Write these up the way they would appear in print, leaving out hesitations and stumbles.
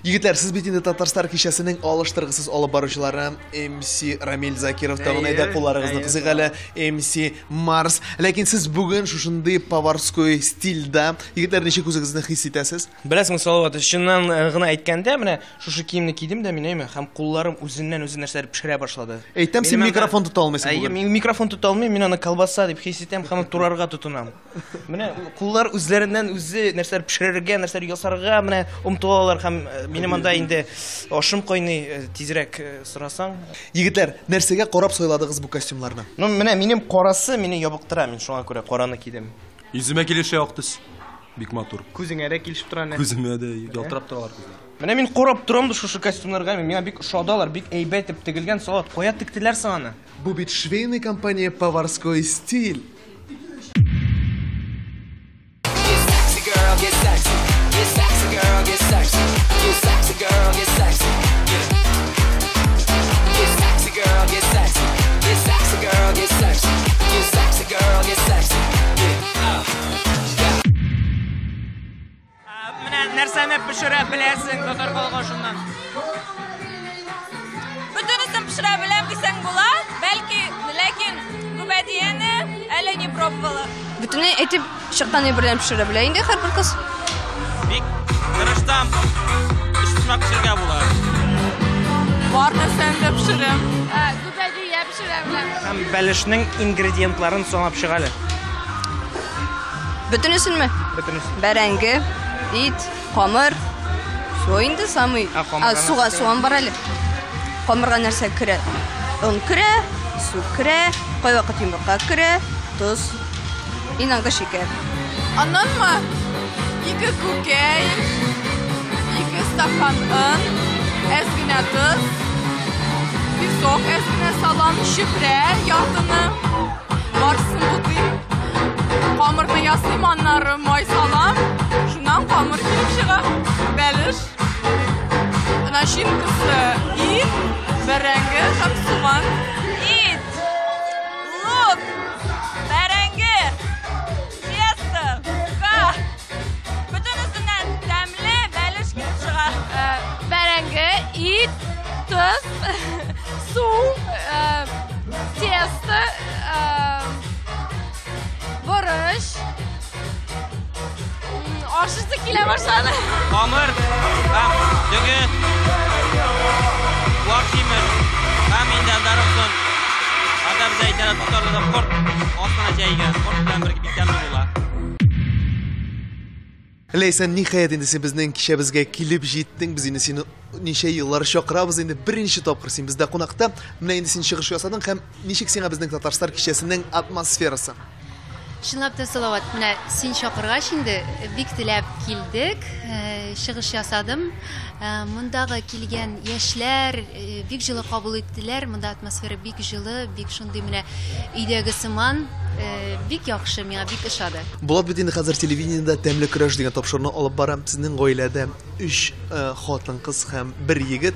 Егетләр, сез бит инде Татарстар кичәсенең алыштыргысыз алып баручылары MC Рамиль Закиров тагын әйдә кулларыгызны кысыйк әле MC Марс. Ләкин сез бүген шушындый поварской стильдә. Егетләр, ничек үзегезне хис итәсез? Беләсең, Салават, чыннан гына әйткәндә, менә шушы киемне кидем дә мин, әйме, һәм кулларым үзеннән-үзе нәрсәдер пешерә башлады. Әйтәм, син микрофон тота алмыйсың бүген. Әйе, мин микрофон тота алмыйм, мин аны колбаса дип хис итәм һәм турарга тотынам. Менә куллар үзләреннән үзе нәрсәләр пешерергә, нәрсәләр ясарга менә омтылалар һәм минем анда инде ашым кайный, тизрәк сорасаң. Егетләр, нәрсәгә карап сайладыгыз бу костюмнарны? Ну, менә минем карасы мине ябыктыра, мин шуңа күрә караны кидем. Йөземә килешә ак төс. Бик матур. Күзеңә дә килешеп тора әнә. Күземә дә ялтырап торалар күзләр. Менә мин карап торам да шушы костюмнарга, миңа бик ошады алар, бик әйбәт итеп тегелгән. Салават, кая тектеләр соң аны? Бу бит швейный компания Поварской стиль. Менә нәрсәне пешерә беләсең татар халык ашыннан? Бөтенесен пешерә беләм дисәң була, бәлки, ләкин гөбәдияне әле не пробовала. Бөтенләй әйтеп чыккан белән пешерә белә инде һәрбер кыз. Бик тырышсам, өчпочмак пешерергә була. Бар нәрсәне дә пешерәм. Гөбәдия пешерә беләм. Һәм бәлешнең ингредиентларын санап чык әле. Бөтенесенме? Бөтенесен. Бәрәңге, ит, камыр. Все инде самый. А, камырга А, суга, нәрсә керә? суган бар әле. Камырга нәрсә керә? Он керә, су керә, кайвакыт йомырка керә, тоз, иногда шикәр. Аннанмы? Ике күкәй, ике стакан он, әз генә тоз, песок әз генә салам, чөпрә яртыны, барысын бутыйм. Камырны ясыйм, аннары май салам, шуннан камыр килеп чыга. Бәлеш. Начинкасы ит, бәрәңге һәм суган. Ит, лук, бәрәңге, тесто, ка. Бөтенесеннән тәмле бәлеш килеп чыга. Бәрәңге, ит, тоз, су, тесто, борыч. Ашысы килә башлады. Камыр һәм дөге, вак җимеш һәм инде аннары соң анда без әйтәләр татарларда корт астына җәйгән, корт белән бергә бик тәмле була. Ләйсән, ниһаять инде син безнең кичәбезгә килеп җиттең. Без инде сине ничә еллар чакырабыз инде, беренче тапкыр син бездә кунакта. Менә инде син чыгыш ясадың һәм ничек сиңа безнең Татарстар кичәсенең атмосферасы? Чынлап та, Салават, менә син чакыргач инде бик теләп килдек, чыгыш ясадым. Мондагы килгән яшьләр бик җылы кабул иттеләр. Монда атмосфера бик җылы, бик шундый менә өйдәге сыман, бик яхшы, миңа бик ошады. Булат бит инде хәзер телевидениедә Тәмле көрәш дигән тапшыруны алып бара. Сезнең гаиләдә 3 хатын-кыз һәм бер егет.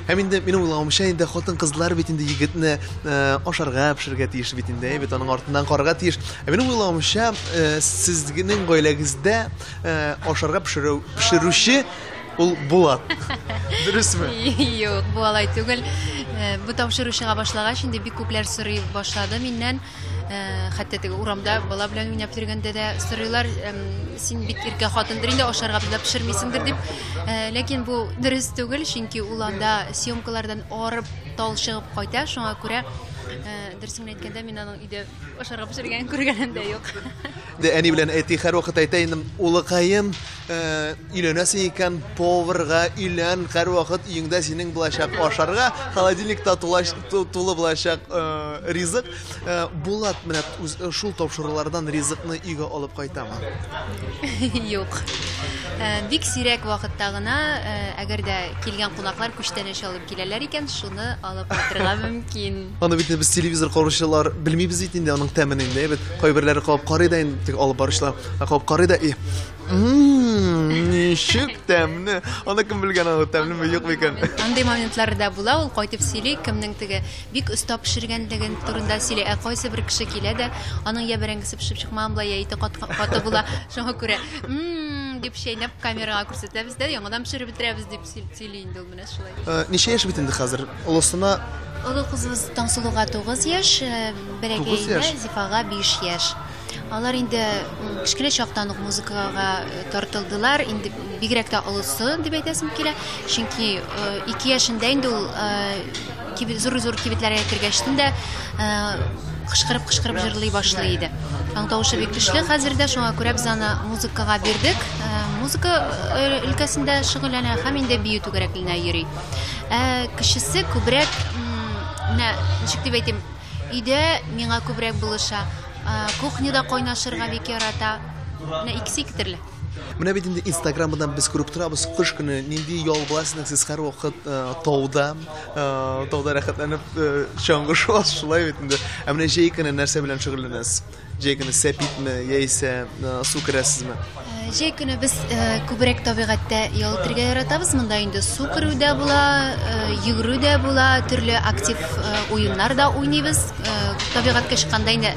Һәм инде минем уйлавымча, инде хатын-кызлар бит инде егетне ашарга пешерергә тиеш бит инде, бит аның артыннан карарга тиеш. Ә минем уйлавымча, сезнең гаиләгездә ашарга пешерүче ул Булат. Дөресме? Юк, бу алай түгел. Бу тапшыру чыга башлагач, инде бик күпләр сорый башлады миннән. Хәтта теге урамда бала белән уйнап йөргәндә дә сорыйлар, син бик иркә хатындыр инде, ашарга да пешермисеңдер дип. Ләкин бу дөрес түгел, чөнки ул анда съемкалардан арып талчыгып кайта, шуңа күрә, дөресен генә әйткәндә, мин аның өйдә ашарга пешергәнен күргәнем дә юк. Дә әни белән әти һәрвакыт әйтә инде, улыкаем, өйләнәсең икән, поварга өйлән, һәрвакыт өеңдә синең булачак ашарга, холодильникта тулы булачак ризык. Булат менә шул тапшырулардан ризыкны өйгә алып кайтамы? Юк. Бик сирәк вакытта гына, әгәр дә килгән кунаклар күчтәнәч алып киләләр икән, шуны алып кайтырга мөмкин. Аны бит без телевизор караучылар белмибез бит инде аның тәмен инде, бит кайберләре кабып карый да инде, тик алып баручылар кабып карый да, и, ничек тәмле. Аны кем белгән, аны тәмлеме, юкмы икән? Андый моментлар да була, ул кайтып сөйли, кемнең теге бик оста пешергәнлеген турында сөйли. Ә кайсы бер кеше килә дә, аның я бәрәңгесе пешеп чыкмаган була, я ите каты була. Шуңа күрә, дип чәйнәп камерага күрсәтәбез дә, яңадан пешереп бетерәбез дип сөйли инде ул менә шулай. Ничә яшь бит инде хәзер? Олысына Олы кызыбыз Таңсылуга 9 яшь, бәләкәенә Зифага 5 яшь. Алар инде кечкенә чактан ук музыкага тартылдылар, инде бигрәк тә олысы дип әйтәсем килә, чөнки 2 яшендә инде ул зур-зур кибетләргә кергәчтен дә кычкырып-кычкырып җырлый башлый иде. Аның тавышы бик көчле хәзер дә, шуңа күрә без аны музыкага бирдек. Музыка өлкәсендә шөгыльләнә һәм инде бию түгәрәкләренә йөри. Кечесе күбрәк, менә ничек дип әйтим, өйдә миңа күбрәк булыша. Кухняда кайнашырга бик ярата. Менә икесе ике төрле. Менә бит инде Инстаграмдан без күреп торабыз, кыш көне нинди ял була сезнең, сез һәрвакыт тауда, тауда рәхәтләнеп чаңгы шуасыз, шулай бит инде. Ә менә җәй көне нәрсә белән шөгыльләнәсез? Җәй көне сәпитме яисә су керәсезме? Җәй көне без күбрәк табигатьтә ял итәргә яратабыз. Монда инде су керү дә була, йөгерү дә була, төрле актив уеннар да уйныйбыз. Табигатькә чыкканда инде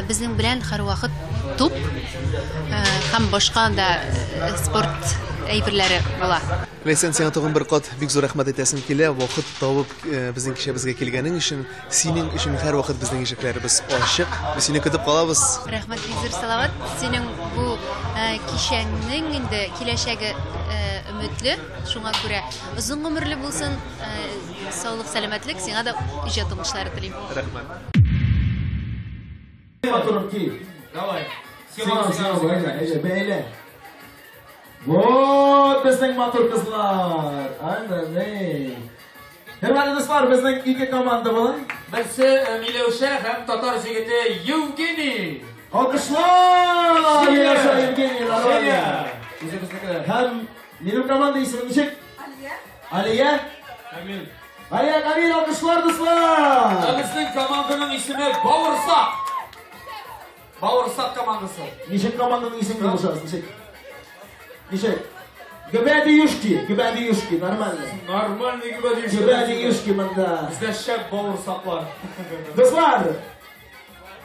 безнең белән һәрвакыт туп һәм башка да спорт әйберләре була. Ләйсән, сиңа тагын бер кат бик зур рәхмәт әйтәсем килә. Вакыт табып безнең кичәбезгә килгәнең өчен, синең өчен һәрвакыт безнең ишекләребез ачык. Без сине көтеп калабыз. Рәхмәт бик зур, Салават. Синең бу кичәңнең инде киләчәге өметле. Шуңа күрә озын гомерле булсын, саулык, сәламәтлек, сиңа да иҗат уңышлары телим. Рәхмәт. Давай. Бәйлә. Вот безнең матур кызлар. Ай-май. Хөрмәтле дуслар, безнең ике команда була. Берсе Миләүшә һәм татар егете Евгений. Алкышлар! Миләүшә, Евгений, нормально. Үзебезнекеләр. Һәм минем команда исеме ничек? Алия. Алия? Камил. Алия, Камил, алкышлар, дуслар! Ә безнең команданың исеме Бавырсак. Бавырсак командасы. Ничек команданың исеме булышабыз? Ничек? Ничек? Гөбәдиюшки, гөбәдиюшки, нормально. Нормальный гөбәдиюшки. Гөбәдиюшки монда. Бездә шәп бавырсаклар. Дуслар,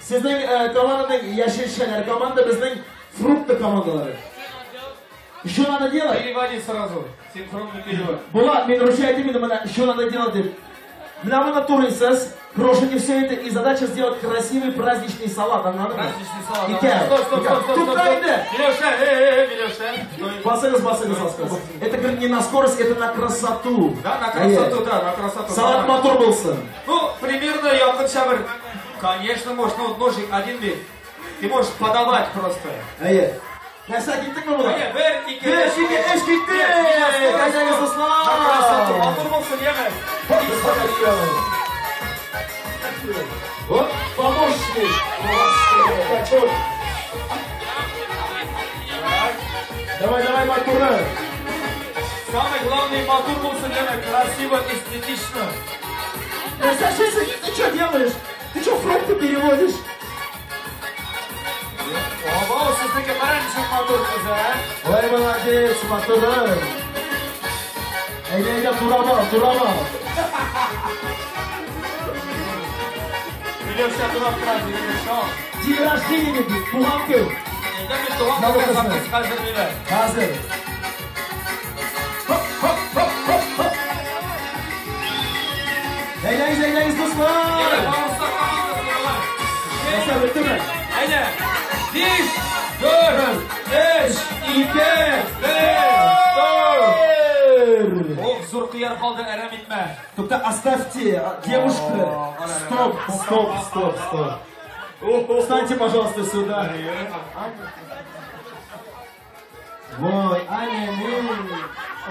сезнең команданың яшелчәләр команда, безнең фрукты командалары. Что надо делать? Переводи сразу. Синхронный перевод. Булат, мин русча әйтим инде менә, что надо делать дип. Менә моны турыйсыз, крошите все это, и задача сделать красивый праздничный салат. Праздничный салат. Икән. Стоп, стоп, стоп, стоп, Тукта инде. Миләүшә, Миләүшә. Басыгыз, басыгыз, басыгыз. Это не на скорость, это на красоту. Да, на красоту, да, на красоту. Салат матур булсын. Ну, примерно якынча бер. Конечно, можно, вот ножик один бит. Ты можешь подавать просто. Әйе. Нәрсә, киттекме болар? Әйе, бер, ике, өч, ике, өч, китте! Әйдәгез, дуслар! На красоту, матур булсын, яме. Вот, помощник! Давай, давай, матуры! Самый главный матур булсын, яме, красиво, эстетично. Саша, ты что делаешь? Ты что, фрукты переводишь? Ого, сезнеке караңыз, матур кызы, а? Ой, молодец, матурым. Әйдә, әйдә, турама, турама. Миләүшә турап тора, Миләүшә. День рождения бит, туган көн. Әйдә, мин туган көнгә заказ хәзер бирәм. Хәзер. Хоп, хоп, хоп, хоп, хоп. Әйдәгез, әйдәгез, дуслар. Нәрсә, беттеме? Әйдә. 5, 4, 3, 2, 1, 4. Ох, зур кыяр калды, әрәм итмә. Тукта, оставьте, девушка. Стоп, стоп, стоп, стоп. Встаньте, пожалуйста, сюда. Вот, Аня, мы...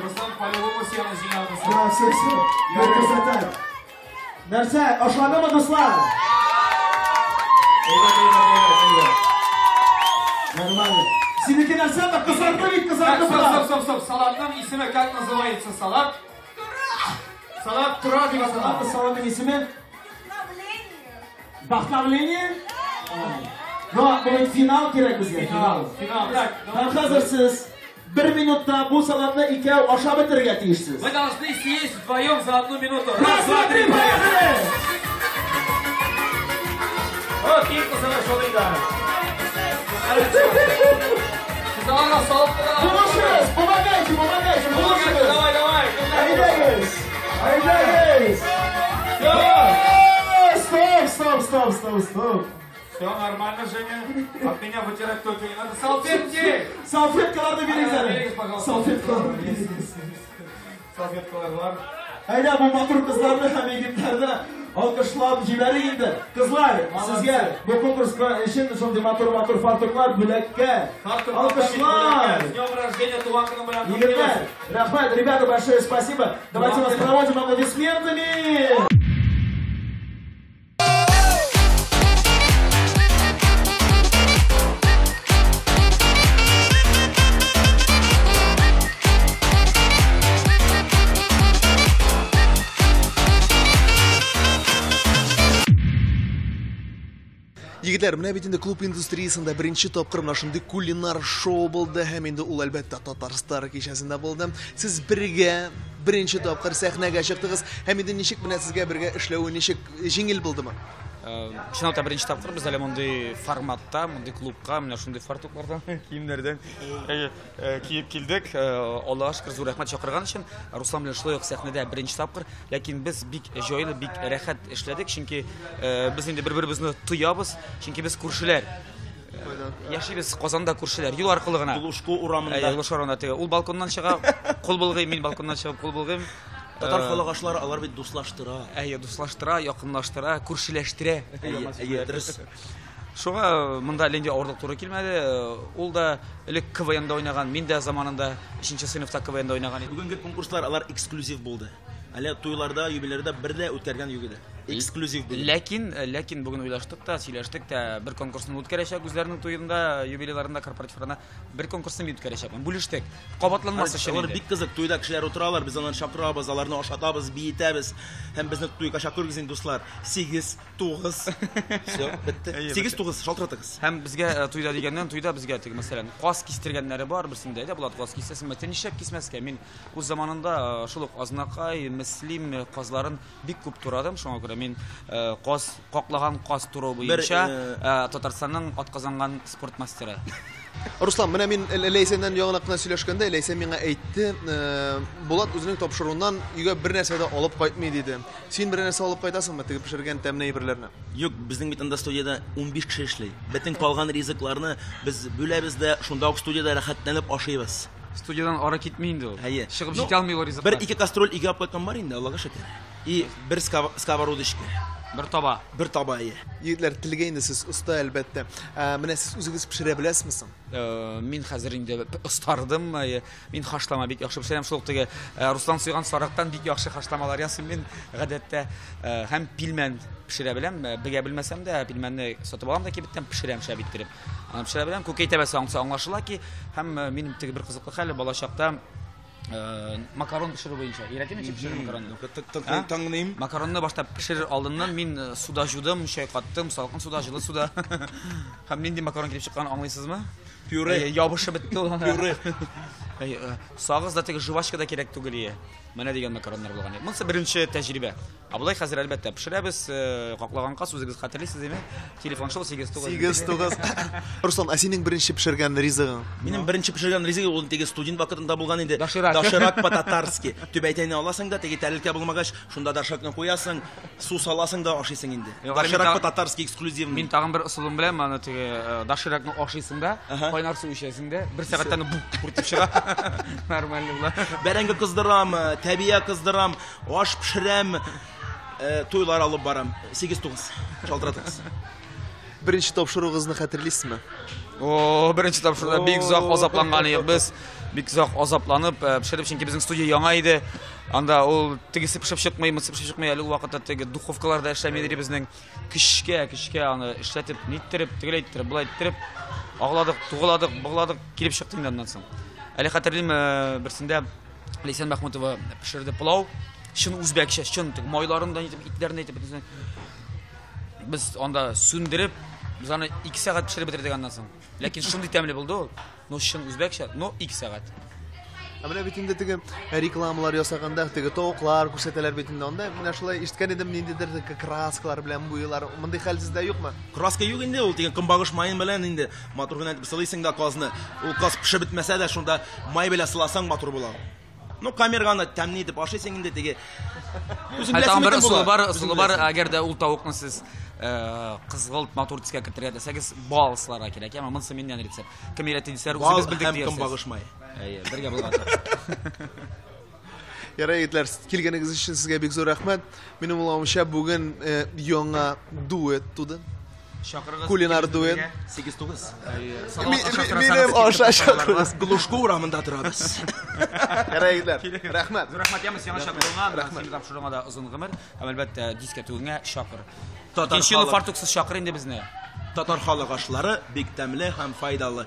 Руслан, по-любому сине җиңәбез. Да, все, все. Бер красота. Нәрсә, ошадымы, дуслар? Әйбәт, әйбәт, әйбәт, әйбәт. Нормально. Синеке нәрсә, так кызарды бит, кызарды. Стоп, стоп, стоп, стоп. Салатның исеме как называется салат? Салат тура дип атала. Салатның исеме? Вдохновление. Но бүген финал кирәк безгә. Финал, финал. Так, Һәм хәзер сез бер минутта бу салатны икәү ашап бетерергә тиешсез. Мы должны съесть вдвоем за одну минуту. Раз, два, три, поехали! О, киң кызыгы шул инде. Кызларга салып тора. Булышыгыз, помогайте, помогайте, булышыгыз. Давай, давай. Әйдәгез, әйдәгез. Все. Стоп, стоп, стоп, стоп, стоп. Все нормально, Женя. От меня вытирать только не надо. Салфетки! Салфеткаларны бирегез әле. Бирегез, пожалуйста. Салфеткаларны бирегез. Салфеткалар бар. Әйдә, бу матур кызларны һәм егетләрне алкышлап җибәрик инде. Кызлар, сезгә бу конкурска өчен шундый матур-матур фартуклар бүләккә. Алкышлар! С днем рождения, туган көнең белән Егетләр, рәхмәт, ребята, большое спасибо. Давайте вас проводим аплодисментами. Егетләр, менә бит инде клуб индустриясендә беренче тапкыр менә шундый кулинар шоу булды һәм инде ул әлбәттә Татарстар кичәсендә булды. Сез бергә беренче тапкыр сәхнәгә чыктыгыз һәм инде ничек менә сезгә бергә эшләве ничек җиңел булдымы? Чынлап та беренче тапкыр без әле мондый форматта, мондый клубка, менә шундый фартуклардан, киемнәрдән киеп килдек. Аллага шөкер, зур рәхмәт чакырган өчен. Руслан белән шулай ук сәхнәдә беренче тапкыр, ләкин без бик җайлы, бик рәхәт эшләдек, чөнки без инде бер-беребезне тоябыз, чөнки без күршеләр. Яшибез Казанда күршеләр, юл аркылы гына. Глушко урамында. Глушко урамында теге. Ул балконнан чыга, кул болгый, мин балконнан чыгып кул болгыйм. Татар халык ашлары алар бит дуслаштыра. Әйе, дуслаштыра, якынлаштыра, күршеләштерә. Әйе, әйе, дөрес. Шуңа монда әллә нинди авырлык туры килмәде. Ул да элек КВНда уйнаган, мин дә заманында 3нче сыйныфта КВНда уйнаган идем. Бүгенге конкурслар алар эксклюзив булды. Әле туйларда, юбилейда бер дә үткәргән юк иде. Эксклюзив бүген. Ләкин бүген уйлаштык та, сөйләштек тә, бер конкурсны үткәрәчәк үзләренең туенда, юбилейларында, корпоративларында бер конкурсны мин үткәрәчәкмен. Бүлештек. Кабатланмас өчен Алар инде. бик кызык, туйда кешеләр утыралар, без аларны чакырабыз, аларны ашатабыз, биетәбез. Һәм безне туйга чакырыгыз инде, дуслар. 8, 9. Всё, бетте. Әйе, 8, бетте. 9, шалтыратыгыз. Һәм безгә туйда дигәннән, туйда безгә теге, мәсәлән, каз кистергәннәре бар, берсендә дә Булат каз кисәсен, мәсәлән, нишләп кисмәскә? Мин үз заманында шул ук Азнакай, Мөслим казларын бик күп турадым, шуңа күрә мин каз каклаган каз турау Бер, буенча, Татарстанның атказанган спорт мастеры. Руслан, менә мин Ләйсәннән яңа гына сөйләшкәндә, Ләйсән миңа әйтте, Булат үзенең тапшыруыннан өйгә бер нәрсә дә алып кайтмый диде. Син бер нәрсә алып кайтасыңмы, теге пешергән тәмле әйберләрне? Юк, безнең бит анда студиядә 15 кеше эшли. Бөтен калган ризыкларны без бүләбез дә, шунда ук студиядә рәхәтләнеп ашыйбыз. Студиядан ары китми инде ул. Әйе. Чыгып җитә алмый ул ризыклар. Бер ике кастрюль өйгә алып кайткан бар инде, Аллага шөкер. И бер сковородочка. Бер таба. Бер таба, әйе. Егетләр, телгә инде сез оста, әлбәттә. Менә сез үзегез пешерә беләсезме соң? Мин хәзер инде остардым. Мин хашлама бик яхшы пешерәм. Шул ук теге Руслан суйган сарыктан бик яхшы хашламалар ясыйм мин гадәттә. Һәм пилмән пешерә беләм. Бегә белмәсәм дә, пилмәнне сатып алам да кибеттән пешерәм шәп иттереп. Аны пешерә беләм. Күкәй тәбәсе аңса аңлашыла ки, һәм минем теге бер кызыклы хәл балачакта макарон пешерү буенча. Өйрәтәме ничек пешерү макаронны? Ну-ка, тыңлыйм. Макаронны башта пешерер алдыннан мин суда жудым, чайкаттым, салкын суда, җылы суда. Һәм нинди макарон килеп чыкканын аңлыйсызмы? Пюре. Ябышып бетте ул. Пюре. Сагыз да теге жвачка да кирәк түгел ие. Менә дигән макароннар булган. Монысы беренче тәҗрибә. Ә болай хәзер әлбәттә пешерәбез, каклаган каз үзегез хәтерлисез, димме? Телефон шул сигез тугыз. Сигез тугыз. Руслан, ә синең беренче пешергән ризыгың? Минем беренче пешергән ризыгым ул теге студент вакытында булган инде. Доширак. Доширак по-татарски. Түбәйтәйне аласың да, теге тәрелкә булмагач, шунда доширакны куясың, су саласың да ашыйсың инде. Юк, әле мин Доширак по-татарски эксклюзивный. Мин тагын бер ысулын беләм, аны теге доширакны ашыйсың да, кайнар су эчәсең дә, бер сәгатьтән бук күртеп чыга. Нормально була. Бәрәңге кыздырам, тәбия кыздырам, аш пешерәм, туйлар алып барам. Сигез тугыз. Шалтыратыгыз. Беренче тапшыруыгызны хәтерлисезме? О, беренче тапшыруда бик озак азапланган идек без. Бик озак азапланып, пешереп, чөнки безнең студия яңа иде. Анда ул тегесе пешеп чыкмый, монысы пешеп чыкмый, әле ул вакытта теге духовкалар да эшләми иде безнең. Көчкә, көчкә аны эшләтеп, ниттереп, тегеләй иттереп, болай иттереп, агладык, тугыладык, богладык, килеп чыкты инде аннан соң. Әле хәтерлим, берсендә Ләйсән Мәхмүтова пешерде пылау, чын үзбәкчә, чын теге майларын да итеп, итләрен дә итеп, бөтенесен. Без анда сүндереп, без аны 2 сәгать пешереп бетердек аннан соң. Ләкин шундый тәмле булды ул. Ну, чын үзбәкчә, но 2 сәгать. Ә менә бит инде теге рекламалар ясаганда теге тавыклар күрсәтәләр бит инде. Анда менә шулай ишеткән идем, ниндидер теге краскалар белән буйлар. Мондый хәл сездә юкмы? Краска юк инде, ул дигән көнбагыш маен белән инде матур гына итеп сылыйсың да казны. Ул каз пешеп бетмәсә дә, шунда май белән сыласаң матур була. Ну, камерага аны тәмле итеп ашыйсың инде теге. Үзең Ә тагын беләсең бер бит ысулы була. бар, Үзең ысулы бар. беләсең. Әгәр дә ул тавыкны сез кызгылт матур төскә кертергә теләсәгез, бал сыларга кирәк. Әмма монысы миннән рецепт. Кем өйрәтте дисәләр, Бал үзегез белдек һәм диярсез. көнбагыш мае. Әйе, бергә булган. Ярай, егетләр, килгәнегез өчен сезгә бик зур рәхмәт. Минем уйлавымча, бүген яңа дуэт туды. Чакырыгыз. Кулинар дуэт. 8-9. Минем аша чакырыгыз. Глушко урамында торабыз. Ярай, егетләр. Рәхмәт. Зур рәхмәт, яме сиңа чакыруыңа, синең тапшыруыңа да озын гомер һәм әлбәттә дискә түгеңә чакыр. Татар Икенче юлы халык. фартуксыз чакыр инде безне. Татар халык ашлары бик тәмле һәм файдалы.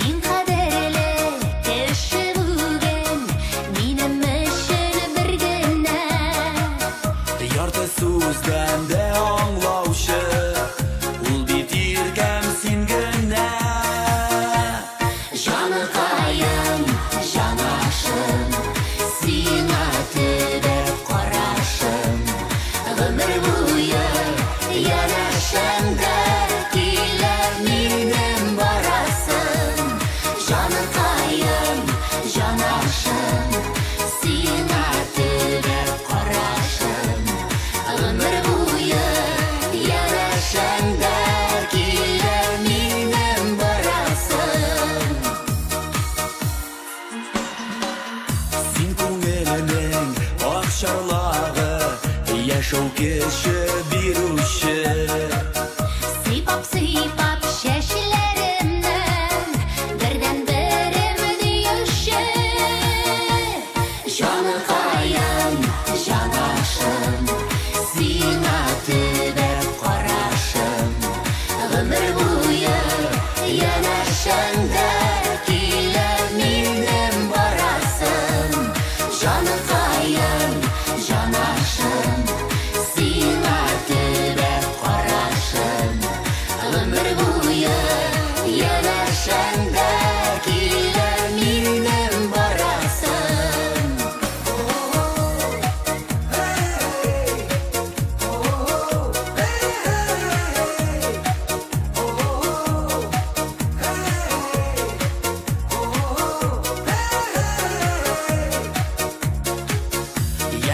Иң кадерле кеше бүген минем өчен бер генә. Ярты сүздән дә аңлаучы, ул бит иркәм син генә. Җаныкаем, җанашым, сиңа төбәп карашым. Гомер буе янәшәмдә килә минем барасым. Җаныкаем, җанашым, сиңа төбәп карашым. Гомер буе янәшәмдә килә минем барасым. Син күңелемнең ак чарлагы, яшәү кеше бирүче. Сыйпап-сыйпап чәчләремнән бердән-берем диюче. Җаныкаем, җанашым, сиңа төбәп карашым. Гомер буе янәшәмдә килә минем барасым. Җаныкаем, җанашым, сиңа төбәп карашым. Гомер буе янәшәмдә килә минем барасым.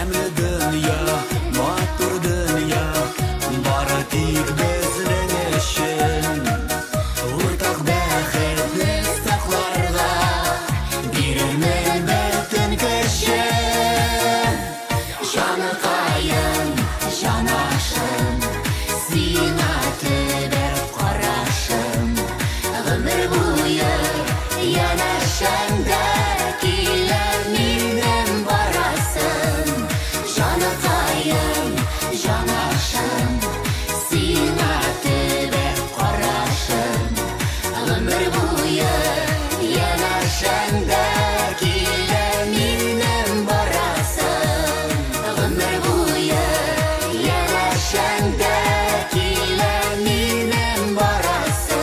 Ямьле дөнья, матур дөнья, бары тик безнең өчен. Уртак бәхетне сакларга бирермен бөтен көчем. Җаныкаем, җанашым, сиңа төбәп карашым. Гомер буе янәшәмдә килә минем барасым. Җаныкаем, җанашым, сиңа төбәп карашым. Гомер буе янәшәмдә килә минем барасым. Гомер буе янәшәмдә килә минем барасым.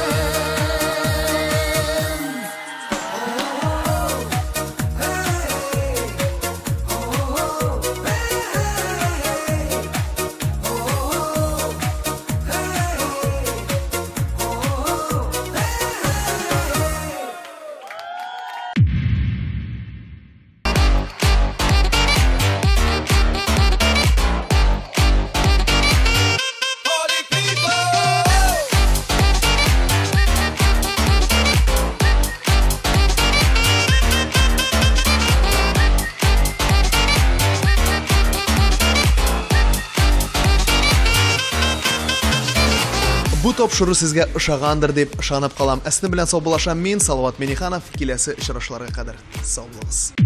Бу тапшыру сезгә ошагандыр дип ышанып калам. Ә сезнең белән саубуллашам мин, Салават Миниханов. Киләсе очрашуларга кадәр сау булыгыз.